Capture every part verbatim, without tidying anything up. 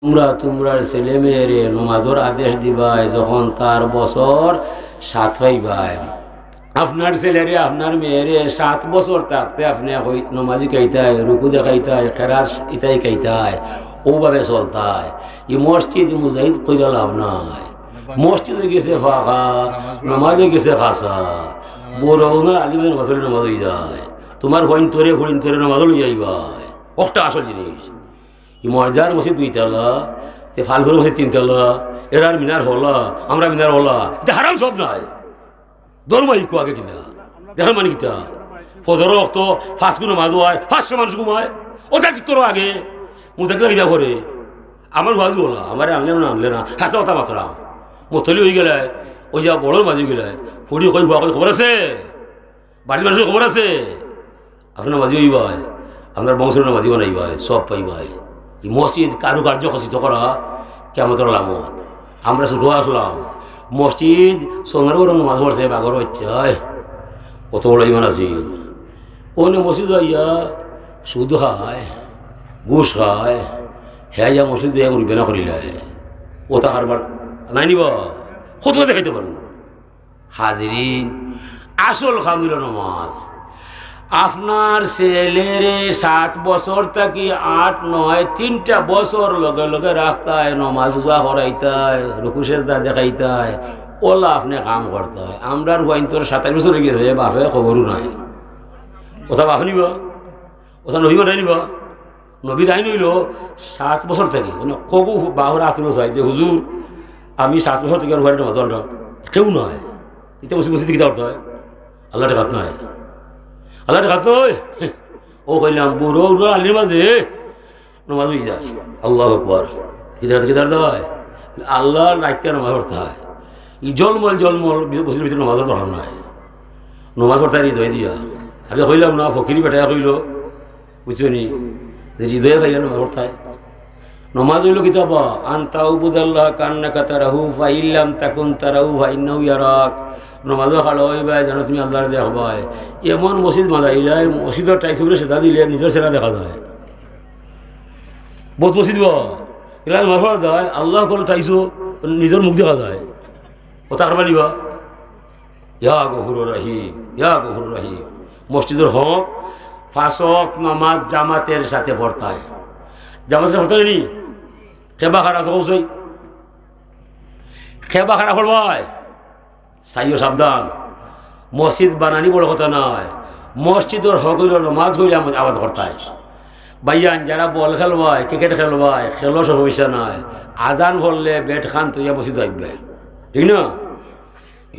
তুমরা তুমরার ছেলে মেয়েরে নমাজর আদেশ দিবায় যখন তার বছর সাত পাইবায়। আপনার ছেলেরে, আপনার মেয়েরে সাত বছর থাকতে আপনে কই-, নমাজি খাইতায়, রুকু দেখাইতায়, কেরাত ইতাই খাইতায়, অউভাবে চলতায়। ই মসজিদ মুজাহিদ কইরা লাভ নাই। মসজিদ অইগেছে ফাঁকা, নমাজ অইগেছে খাসা। বড় অনার আলিমে নমাজ পড়লে নমাজ অইযায়। তুমার ফুয়াইন্তরে, ফুড়িন্তরে নমাজ লইয়া আইবায়। অখটা আসল জিনিস। ই মর্যাদার মসজিদ দুইতলা, তে ফালফুর মসজিদ তিনতলা, এরার মিনার হলা, আমরার মিনার হলা, ইতা হারাম সব নায়। ধর্ম হিকো আগে কিনা? দেখেন মানে কিতা? ফজরর অক্ত পাঁচ গুণ নমাজ অয়, পাঁচশো মানুষ ঘুমায়, অটা ঠিক করো আগে। মুজাহিদ কিতা করে? আমার ওয়াজ অলা, আমারে আনলে না, আনলে না, হাছা কথা মাতরাম। মতলি অইগেলে, অউ যে বড়র মাঝে গেলে, ফুড়ি কই, ফুয়া কই, খবর আছে? বাড়ির মানুষর খবর আছে? আপনে নমাজি অইবায়, আপনার বংশরে নমাজি বানাইবায়, সব পাইবায়। ই মসজিদ কারুকার্য খচিত করা কিয়ামতর আলামত। আমরা ছোট আছলাম, মসজিদ সোনার ঘরো নমাজ পড়ছে, বাঘর বাচ্চায়, অত বড় ইমান আছিল। অনে মসজিদ আইয়া সুদ খায়, ঘুষ খায়, হে আইয়া মসজিদ আইয়া মুরব্বিয়ানা করিলায়। অতা কারবার নায় নি বা? কত দেখাইতে পারবো? হাজিরিন, আসল কাম অইলো নমাজ। আপনার ছেলেরে সাত বছর থাকি আট, নয়, তিনটা বছর লগে লগে রাখতায়, নমাজ রোজা করাইতায়, রুকু সেজদা দেখাইতায়, অলা আপনে কাম করতায়। আমরার ফুয়াইন্তর সাতাইশ বছর অইগেছে, বাপে খবরও নাই। অতা বাপে নি বা? অতা নবী বানাই নি বা? নবীর আইন অইলো সাত বছর থাকি, মানে, কগু বাপর আত তুলো চাই যে, "হুজুর, আমি সাত বছর থাকি আমার বাড়িত নমাজ পড়লাম।" কেউ নাই। ইতা মসজিদ, মসজিদ কিতা করতে হয়? আল্লাহ ঠেকাত নাই। আল্লাহ ঠেকাত নাই। অউ কইলাম, বুড়ো উড়ো আলির মাঝে নমাজ অইযায়। আল্লাহু আকবার। কিদার, কিদার দেয়? আল্লাহর রাখতে নমাজ পড়তে হয়। ই জলমল, জলমল, মসজিদর ভিতরে নমাজর দরকার নাই। নমাজ পড়তে হয় হৃদয় দিয়া। আগে কইলাম না, ফকিরি বেটায় কইলো, বুঝছো নি? যে হৃদয়ে খাইলে নমাজ পড়তায়। নমাজ অইলো কিতা বা? আন তা'বুদাল্লাহা কান্নাকা তারাহু, ফাইন লাম তাকুন তারাহু ফাইন্নাহু ইয়ারাক। নমাজো খাড়া অইবায়, যেন তুমি আল্লাহরে দেখবায়। এমন মসজিদ বানাইলায়, মসজিদর টাইলসর উপরে সেজদা দিলে নিজর চেহারা দেখা যায়। বউত মসজিদ বা, ইলা নমাজ পড়া যায়, আল্লাহ কল টাইলসো নিজর মুখ দেখা যায়। অতা কারবার নি বা? ইয়া গফুরুর রহিম, ইয়া গফুরুর রহিম। মসজিদর হক পাঁচ ওয়াক্ত নামাজ জামাতের সাথে পড়তায়। জামাতের সাথে পড়তায় নি? কেবা খাড়া আছে কওছাই? কেবা খাড়া পড়বায়? চাইও সাবধান। মসজিদ বানানি বড় কথা নায়, মসজিদর হক অইলো নামাজ পড়িয়া আবাদ করতায়। ভাইয়াইন, যারা বল খেলবায়, ক্রিকেট খেলবায়, খেলো, সমস্যা নাই। আজান পড়লে ব্যাট খান থইয়া মসজিদো আইবায়, ঠিক না?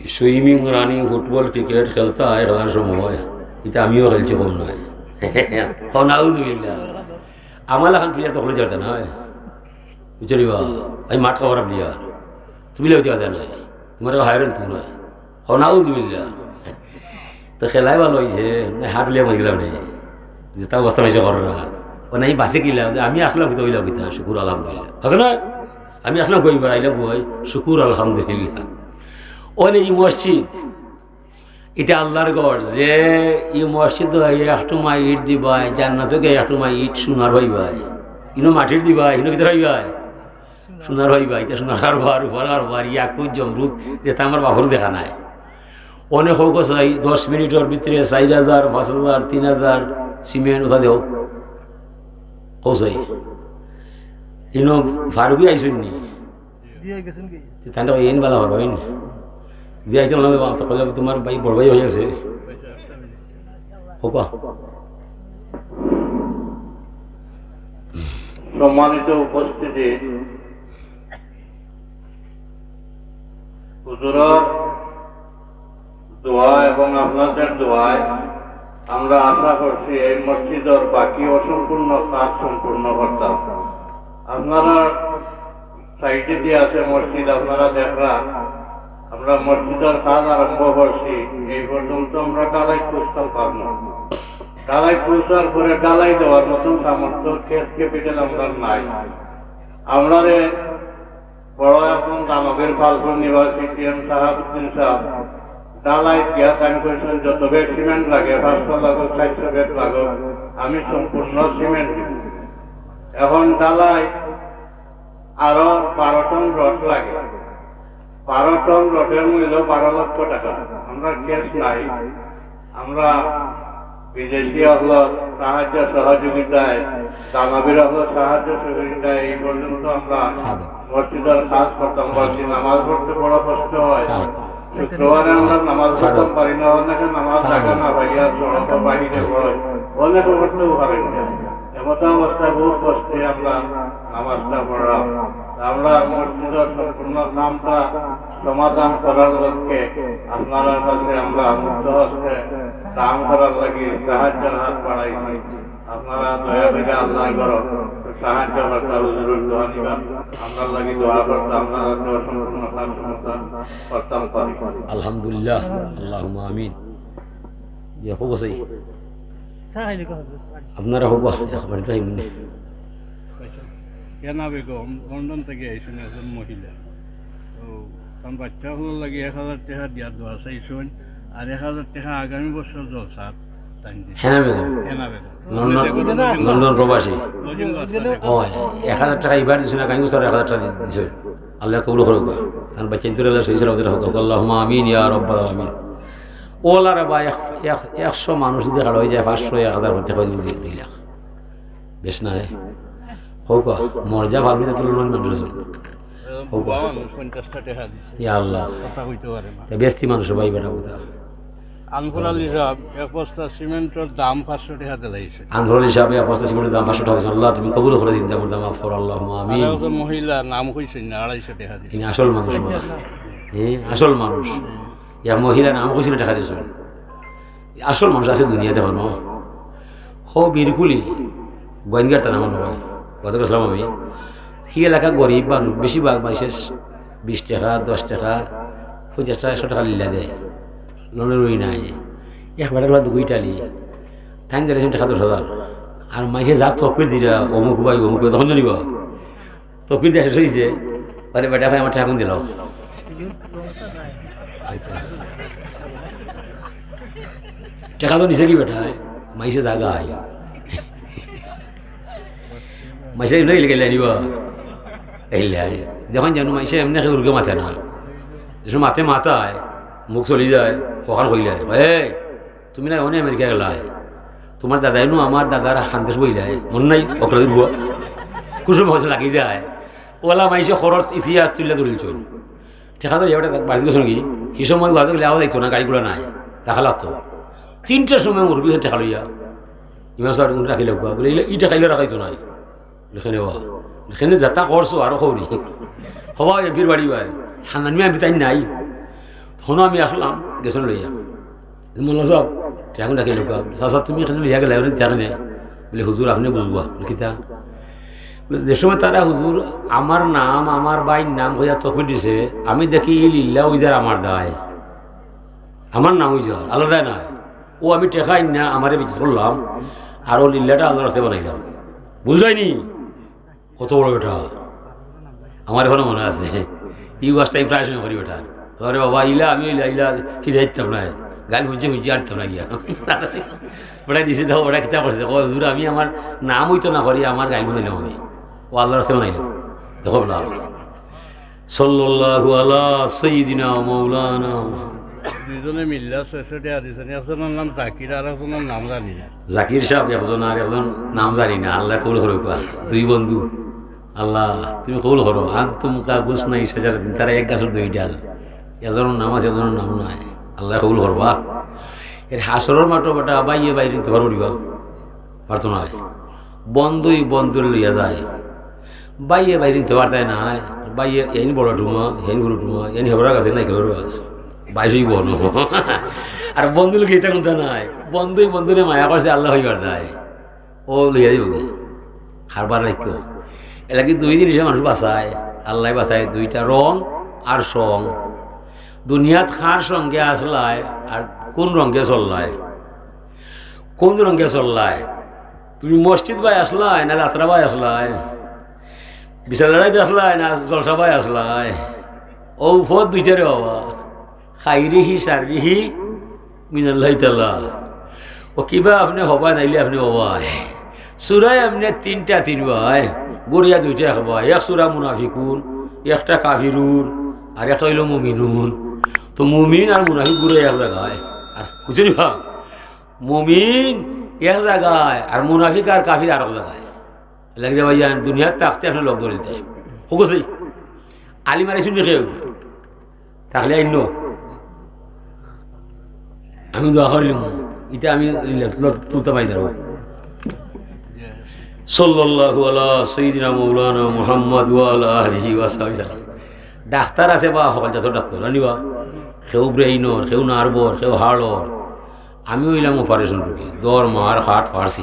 সুইমিং, রানিং, ফুটবল, ক্রিকেট খেলতায়, খেলার সময়। ইতা আমিও খেলছি, কম নায়। কও নাউজুবিল্লাহ। আমার লাখান প্লেয়ার তো হলে যাইতা নায়। বুঝছো নি বা? আমি মাঠ খাওয়ার প্লেয়ার। তুমি লেগে যাইতা নায়। তুমার হায়ার তুমি নায়। কও নাউজুবিল্লাহ। তো খেলায় ভালা অইছে, না হারলে মরি গেলাম নি। যেতা অবস্থা অইছে কররা। ও নাই বাঁচি গেলাম, যে আমি আছলাম কিতা অইলাম কিতা, শুকুর আলহামদুলিল্লাহ। আছে না? আমি আছলাম কই বেড়াইলাম কই, শুকুর আলহামদুলিল্লাহ। অনে ই মসজিদ, ইটা আল্লাহর ঘর, যে ই মসজিদো একটুমা ইট দিবায়, জান্নাতো গিয়া একটুমা ইট সোনার পাইবায়। ইনো মাটির দিবায়, ইনো কিতা পাইবায়? সোনার পাইবায়। ইতা সোনার কারবার, রূপার কারবার, ইয়াকুত, জমরুদ, যেতা আমার বাপর দেখা নাই। অনে কও কওছাই, দশ মিনিটর ভিতরে চাইর হাজার, পাঁচ হাজার, তিন হাজার সিমেন্ট উঠা দেও। কওছাই। ইনো ফারুকি আইছইন নি? তে তানরে কই, এইন বালা করো, এইন। দিয়া আইতে মনে হয়, বাপ, তাহলে তুমার ভাই, বড় ভাই অইয়া গেছে। হোকা। সম্মানিত উপস্থিতি, হুজুরর দোয়া এবং আপনাদের দোয়ায় আমরা আশা করছি এই মসজিদর বাকি অসম্পূর্ণ কাজ সম্পূর্ণ করতাম। আপনারা সাইডে দিয়া আছে মসজিদ, আপনারা দেখরা, আমরা মসজিদর কাজ আরম্ভ করছি, এই পর্যন্ত আমরা ঢালাই খুঁজতাম পারবো। ঢালাই খুঁজার পরে ঢালাই দেওয়ার মতন সামর্থ্য, ক্যাশ ক্যাপিটাল আমরা নাই। আমরা বড় এখন দানবের ফালপুর নিবাসী টি এম শাহাবুদ্দিন সাহেব ঢালাই দিয়া তাইন কইছইন, যত ব্যাগ সিমেন্ট লাগে, পাঁচশো লাগো, চারশো ব্যাগ লাগো, আমি সম্পূর্ণ সিমেন্ট দিব। এখন ঢালাই আরো বারো টন রড লাগে। বারো টন রডের মূল্য বারো লক্ষ টাকা। আমরা ক্যাশ নাই, আমরা বিদেশি অকলর সাহায্য সহযোগিতায়, দানবীর অকলর সাহায্য সহযোগিতায় এই পর্যন্ত আমরা মসজিদর কাজ করতাম পারছি। নামাজ পড়তে বড় কষ্ট হয়। শুক্রবারে আমরা নামাজ পড়তাম পারি না, অনেকে নামাজ জাগা না পাইয়া সড়ক বাহিরে পড়ে, অনেকে পড়তেও পারে না। এমত অবস্থায় বহু কষ্টে আমরা নামাজটা পড়লাম। আমরা মসজিদর সম্পূর্ণ কামটা সমাধান করার লক্ষ্যে আপনারার কাছে আমরা মুক্ত হস্তে দান করার লাগি সাহায্যর হাত বাড়াইছি। আপনারা দয়া করে আল্লাহর ঘরো সাহায্য করতা, হুজুরর দোয়া নিবা, আমরার লাগি দোয়া করতা, আমরা যাতে সম্পূর্ণ কাজ সমাধান করতাম পারি। আলহামদুলিল্লাহ, আল্লাহুম্মা আমিন। ইয়া, হোক আছে। আপনারা হোক, একবার এটা এমনি। কেনা বেগম লন্ডন থাকি আইছইন একজন মহিলা। তো তান বাচ্চা অকলর লাগি এক হাজার টেকা দিয়া দোয়া চাইছইন, আর এক হাজার টেকা আগামী বছর জলসাত তাইন দিবা। হেনা বেগম? হেনা বেগম। লন্ডন, লন্ডন প্রবাসী। ও, এক হাজার টেকা ইবার দিছইন, আগামী বছর এক হাজার টেকা দিছইন। আল্লাহ কবুল করুক। তান বাচ্চা ইন্তরে আল্লাহ সহি সালামতে রাখুক। আল্লাহুম্মা আমিন ইয়া রাব্বাল আলামিন। ওলা রে ভাই, এক, এক, একশো মানুষ যদি খাড়া অই যায়, পাঁচশো, এক হাজার করতে হয়, দুই, দুই লাখ। বেশ না, হে? হোক, মর্যাদা ভালো দিতে তুলনার মানুষ আছে। হোক। বাবা মানুষ পঞ্চাশটা টেকা দিছে। ইয়া আল্লাহ। কথা কইতে পারে না। তা বেস্তি মানুষ ভাই বেটা কথা। আনফর আলী সাহেব, এক বস্তা সিমেন্টর দাম পাঁচশো টেকা দিলাইছে। আনফর আলী সাহেব, এক বস্তা সিমেন্টর দাম পাঁচশো টেকা দিছে। আল্লাহ, তুমি কবুল করে দিন, দাম, দাম, ফর আল্লাহ, আমিন। আর একজন মহিলা নাম কইছেন না, আড়াইশো টেকা দিছে। ইনি আসল মানুষ। হ্যাঁ, আসল মানুষ। এক মহিলা নাম কইছেন, টেকা দিয়েছেন। আসল মানুষ আছে দুনিয়াতে এখনো। হো বিরকুলি, গোয়েন্দার তার নাম নয়। কথা বলছিলাম আমি, সেই এলাকা গরিব মানুষ, বেশিরভাগ মানুষের বিশ টেকা, দশ টেকা, পঞ্চাশ টেকা, একশো টেকা লিলা দেয়। লনের রুই নাই। এক বেটার ঘরে দুই টালি। তাই দিলে টেকা দশ হাজার। আর মাইকে যা তকবির দিরা, অমুক ভাই, অমুক ভাই, তখন জানিবা। তকবির দেশে হইছে, আরে বেটা ভাই, আমার টেকা দিলাও। আচ্ছা। টেকা তো নিছে কি বেটা? মাইসে জাগা আই। মাইসে এমনি গেলে গেলে নিবা। এই লাই। যখন জানো মাইসে এমনি কেউ উল্কে মাথা না। যখন মাথে মাথা আয়, মুখ চলি যায়, কখন কইলে, "এই, তুমি না অনে আমেরিকা গেলায়। তোমার দাদাই নু আমার দাদার হান্দেশ বইলায়। মন নাই, অকরা দিব।" কুসুম হসে লাগি যায়। ওলা মাইসে খরচ ইতিহাস তুলে ধরিল চল। টেকা তো এবারে বাড়িত গেছইন কি? কি সময় বাজার গেলে আওয়া যাইতো না, গাড়ি ঘোড়া নাই, টাকা লাগতো। তিনটার সময় মুরব্বি টেকা লইয়া ইমাম সাহেব রাখিল, বলে, "ইলা, ই টেকা ইলা রাখাইতো নাই।" লেখেন বা, লেখেন যাতা করছো আরো করি। হবা এমপির বাড়ি ভাই, হান্নান মিয়া আমি তাই নাই। তখন আমি আসলাম, গেছইন লইয়া। "মোল্লা সাহেব, এখন রাখিল, চাচা তুমি এখানে লইয়া গেলে, এখানে জানে?" বলে, "হুজুর, আপনি বুঝবা।" বলে, "কিতা?" বলে, "যে সময় তারা হুজুর আমার নাম, আমার ভাইর নাম কইয়া তকবির দিছে, আমি দেখি ই লিল্লা ওই যার আমার দায়, আমার নাম ওই যার, আলাদা না। ও আমি টেকা আইন না, আমারে বিক্রি করলাম, আর ও লিল্লাটা আল্লাহর রাস্তায় বানাইলাম।" বুঝাইনি? কত বড় বেটা। আমার এখনো মনে আছে। এই ওয়াজটা আমি প্রায় সময় করি বেটা। "আরে বাবা, ইলা আমি ইলা, ইলা ফিরে দিতাম না। গান হুনছি, হুনছি, আনতাম না গিয়া।" বেটা দিছে, দেখো, বেটা কিতা করছে। কয়, "হুজুর, আমি আমার নাম হইতো না করি, আমার গান বানাইলাম আমি। ও আল্লাহর রাস্তায় বানাইলাম।" দেখো বেটা। সাল্লাল্লাহু আলা সাইয়্যিদিনা ওয়া মাওলানা। দুইজনে মিল্লা ছয়শো টেকা দিছইন, একজনর নাম জাকির আর একজনর নাম জানি না। জাকির সাহেব একজন আর একজন নাম জানি না, আল্লাহ কবুল করুক। দুই বন্ধু, আল্লাহ তুমি কবুল করো। আনতুম কা গুসনাই শাজারাতিন, তারা এক গাছর দুই ডাল। একজনর নাম আছে, একজনর নাম নাই। আল্লাহ কবুল করবা। এর হাশরর মাঠো বেটা ভাইয়ে ভাইরে নিতে পারবো নি বা? পারতো নায়। বন্ধুই বন্ধুরে লইয়া যায়। ভাইয়ে ভাইরে নিতে পারতায় নায়। ভাইয়ে এইন বড় টুমা, এইন বড় টুমা, এইন হেবরা গাছ, এইন নাইকেলর গাছ। ভাই সই বনো। আর বন্ধু লোক এটা কোনটা নাই। বন্ধুই বন্ধুরে মায়া করছে, আল্লাহ হইবার দায়। ও লইয়া দিব কি? হারবার রাখতো। এলাকি দুই জিনিসে মানুষ বাঁচায়, আল্লাহ বাঁচায়, দুইটা রং আর সং। দুনিয়াত কার সঙ্গে আসলায় আর কোন রঙে চললায়? কোন রঙে চললায়? তুমি মসজিদ বায় আসলায় না যাত্রা বায় আসলায়? বিচার লড়াইত আসলায় না জলসা বায় আসলায়? ও পথ দুইটা রে বাবা। খাইরিহি শাররিহি মিনাল্লাহি তাআলা। ও কিবা আপনে হবায় নাইলে আপনে হবায়। চুরায় আপনে তিনটা তিনবায়। ঘুরাইয়া দুইটা একবার, এক সূরা মুনাফিকুন, একটা কাফিরুন, আর একটা অইলো মুমিনুন। তো মুমিন আর মুনাফিক ঘুরে এক জাগায়। আর বুঝছনি বা? মুমিন এক জাগায়, আর মুনাফিক আর কাফির আরক জাগায়। লাগি রে ভাইয়াইন, দুনিয়াত থাকতে আসলে লগ ধরিলতায়। হুকুসি। আলিম আর শুনবি কেউ? থাকলে আইন। আমি দোয়া করিলিমু। ইটা আমি তুলতে পারি না। সাল্লাল্লাহু আলা সাইয়্যিদিনা মাওলানা মুহাম্মদ ওয়া আলা আলিহি ওয়া সাহবিহি। ডাক্তার আছে বা, হকল জাতর ডাক্তার, জানি বা? কেউ ব্রেইনর, কেউ নার্ভর, কেউ হাড়র। আমি অইলাম অপারেশন রোগী, দর মার, হাট ফাড়ছি।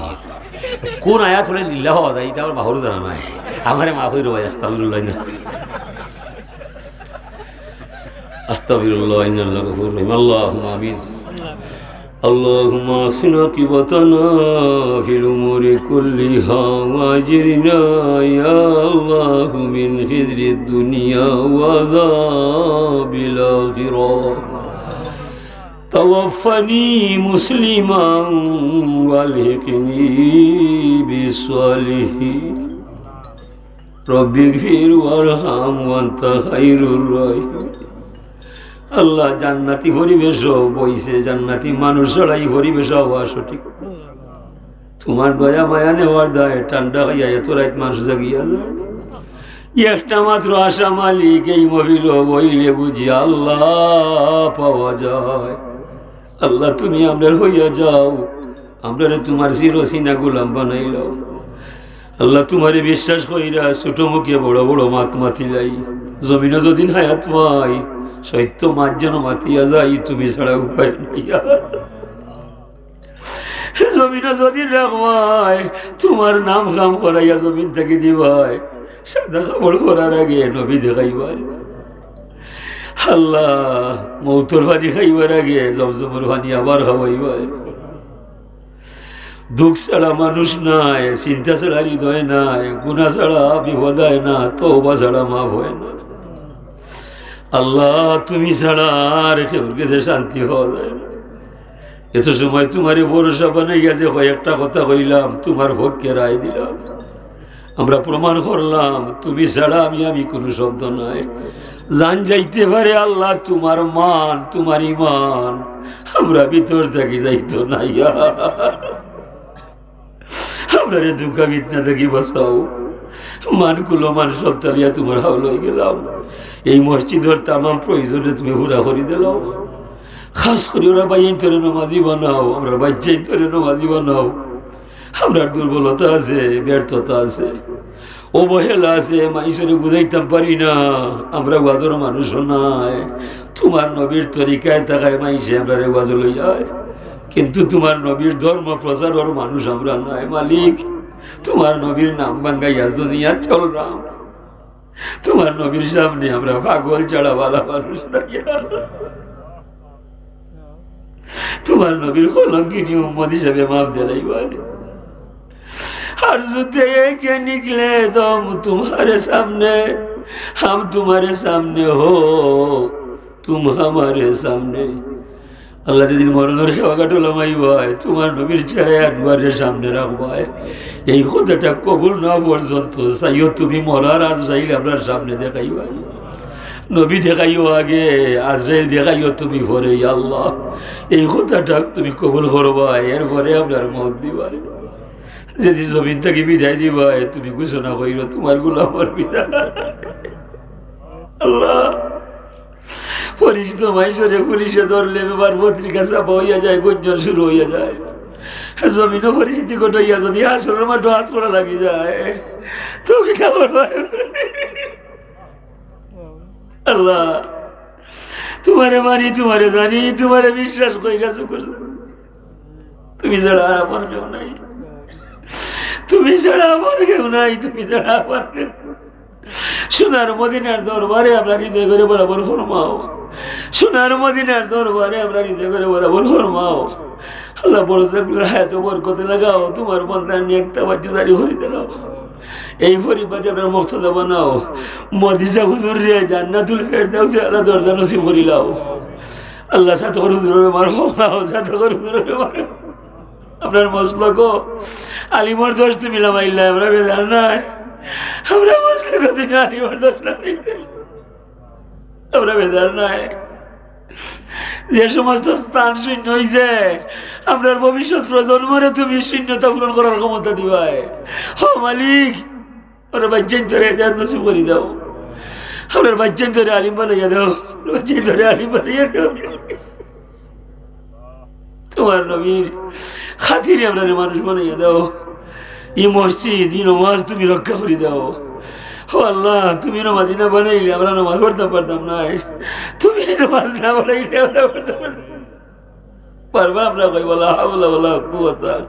কোন আয়াত পড়লে লিল্লাহ হওয়া যায়, ইটা আমার বাহুরও জানা নাই। আমারে মাফ করি রে ভাই, আস্তাগফিরুল্লাহ। আস্তাগফিরুল্লাহ, ইন্নাল্লাহা গাফুরুর রহিম। আল্লাহুম্মা আমিন। اللهم أحسن عاقبتنا في الأمور كلها وأجرنا يا الله من خزي الدنيا وعذاب الآخرة. توفني مسلما وألحقني بالصالحين. رب اغفر وارحم وأنت خير الراحمين. আল্লাহ, জান্নাতি পরিবেশ বইছে, জান্নাতি মানুষ ছাড়া ই পরিবেশ হওয়া সঠিক। তোমার দয়া মায়া নেওয়ার দায় ঠান্ডা খাইয়া এত রাইত মানুষ জাগিয়া যায়। একটা মাত্র আশা মালিক, এই মহফিল বইলে বুঝি আল্লাহ পাওয়া যায়। আল্লাহ, তুমি আমরার হইয়া যাও, আমরারে তোমার চিরসিনা গোলাম বানাইলাও। আল্লাহ, তোমারে বিশ্বাস কইরা ছোট মুখে বড় বড় মাত মাতিলাই। জমিনো যদিন হায়াত পাই, সত্য মাত যেন মাতিয়া যাই, তুমি ছাড়া উপায় নাই। জমিনো যদিন রাখবায়, তোমার নাম কাম করাইয়া জমিন থাকি দিবায়। সাদা কাপড় পরার আগে নবী দেখাইবায়। আল্লাহ, মৌতর পানি খাইবার আগে জমজমর পানি আবার খাওয়াইবায়। দুঃখ ছাড়া মানুষ নাই, চিন্তা ছাড়া হৃদয় নাই, গুনাহ ছাড়া বিপদ হয় না, তওবা ছাড়া মাফ হয় না। আল্লাহ, তুমি ছাড়া আর কেউর গেছে শান্তি পাওয়া যায় না। এত সময় তোমারে ভরসা বানাইয়া যে কয়েকটা কথা কইলাম, তোমার পক্ষে রায় দিলাম। আমরা প্রমাণ করলাম, তুমি ছাড়া আমি, আমি কোনো শব্দ নাই। জান যাইতে পারে আল্লাহ, তোমার মান, তোমার ইমান, আমরা ভিতর থাকি যাইতো না। ইয়া, আমরারে দুঃখা ফিতনা থাকি বাঁচাও। মান কুলো মান সব তালিয়া তোমার হাওলা অই গেলাম। এই মসজিদর তামাম প্রয়োজনে তুমি পুরা করি দিলাও। খাস করি ওরা ভাইয়াইন্তরে নমাজি বানাও, আমরার বাচ্চাইন্তরে নমাজি বানাও। আমরার দুর্বলতা আছে, ব্যর্থতা আছে, অবহেলা আছে, মাইনষরে বুঝাইতাম পারি না। আমরা ওয়াজর মানুষও নাই। তোমার নবীর তরিকায় থাকায় মাইনষে আমরারে ওয়াজো লইয়ায়, কিন্তু তোমার নবীর ধর্ম প্রচারর মানুষ আমরা নাই। মালিক, তোমার নবীর নাম ভাঙ্গাইয়া দুনিয়া চলরাম। তোমার নবীর সামনে আমরা পাগল ছাড়া ভালা মানুষ নাই। তোমার নবীর কলঙ্কিনী উম্মত হিসাবে মাফ দিলাইবায়। আরজুতে কে নিকলে দম তুমহারে সামনে, হাম তুমহারে সামনে হো, তুম হামারে সামনে। আল্লাহ, যেদিন মরণর খেওয়াঘাটো লামাইবায়, তোমার নবীর চেহারা আনোয়াররে সামনে রাখবায়। এই কথাটা কবুল না পর্যন্ত চাইও তুমি মরার আজরাইল আমরার সামনে দেখাইবায়। নবী দেখাইও আগে, আজরাইল দেখাইও তুমি পরে। ইয়া আল্লাহ, এই কথাটা তুমি কবুল করবায়, এরপরে আমরার মউত দিবায়। যেদিন জমিন থাকি বিদায় দিবায়, তুমি ঘোষণা কইরো তোমার গোলামর বিদায়। আল্লাহ, পরিচিত মাইনষরে পুলিশে ধরলে ব্যাপার পত্রিকা ছাপা অইয়া যায়, গুঞ্জন শুরু অইয়া যায়। জমিনো পরিচিতি ঘটাইয়া যদি হাশরর মাঠো আত করা লাগি যায়, তো কিতা করবায়? আল্লাহ, তোমারে মানি, তোমারে জানি, তোমারে বিশ্বাস কইরা শুকুর। তুমি ছাড়া আমার কেউ নাই, তুমি ছাড়া আমার কেউ নাই, তুমি ছাড়া আমার কেউ নাই। সোনার মদিনার দরবারে আমরার হৃদয় ঘরে বরাবর ফরমাও। সোনার মদিনার দরবারে আমরার হৃদয় ঘরে বরাবর ফরমাও। আল্লাহ, বড় সাহেবের হায়াতে বরকত লাগাও, তোমার বন্দার নেক তাওয়াজ্জু জারি করি দিলাও। এই পরিবারে আমরার মুক্তদা বানাও। মদিসা হুজুররে জান্নাতুল ফেরদাউসে আলা দরজা নসিব করিলাও। আল্লাহ, সাতকর হুজুররে মারো, সাতকর হুজুররে মারো। আমরার মসলক আলিমর দোষ তুমি লামাইলা, আমরা বেজার নাই। আমরা মুসলিম কতদিন আনি ওর দোষ নাই। আমরা বেজার নাই। যে সমস্ত স্থান শূন্য হইছে, আমরার ভবিষ্যৎ প্রজন্মরে তুমি শূন্যতা পূরণ করার ক্ষমতা দিবায়। ও মালিক, আমরা বাচ্চাইন ধরে হেদায়ত নসিব করি দাও। আমরা বাচ্চাইন ধরে আলিম বানাইয়া দাও। আমরা বাচ্চাইন ধরে আলিম বানাইয়া দাও। তোমার নবীর খাতিরে আমরারে মানুষ বানাইয়া দাও। এই মসজিদ, এই নমাজ তুমি রক্ষা করি দাও। ও আল্লাহ, তুমি নমাজি না বানাইলে আমরা নমাজ পড়তাম পারতাম না। তুমি নমাজ না বানাইলে আমরা পড়তাম পারতাম না। বারবার আমরা কই, "ওয়ালা হাওলা ওয়ালা কুওয়াতা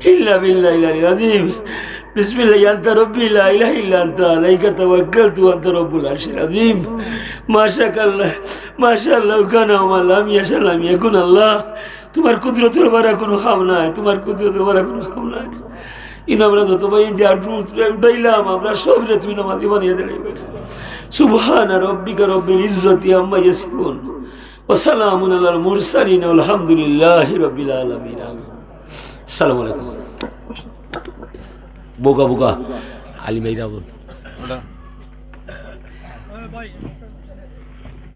ইল্লা বিল্লাহিল আলিয়্যিল আযীম। বিসমিল্লাহি আনতা রাব্বি লা ইলাহা ইল্লা আনতা আলাইকা তাওয়াক্কালতু ওয়া আনতা রাব্বুল আরশিল আযীম। মা শাআল্লাহ, মা শাআল্লাহু কানা ওয়া মা লাম ইয়াশা লাম ইয়াকুন।" আল্লাহ, তোমার কুদরতর বারা কোনো কাম নাই, তোমার কুদরতর বারা কোনো কাম নাই। ইনো আমরা যত ভাই যে আড্ডু উঠে উঠাইলাম, আমরা সবরে তুমি নমাজি বানিয়ে দিলে। সুবহানা রাব্বিকা রাব্বিল ইজ্জতি আম্মা ইয়াসিফুন। ওয়া সালামুন আলাল মুরসালিন ওয়াল হামদুলিল্লাহি রাব্বিল আলামিন। আমিন। আসসালামু আলাইকুম। বোকা বোকা আলিম ভাইরা বল।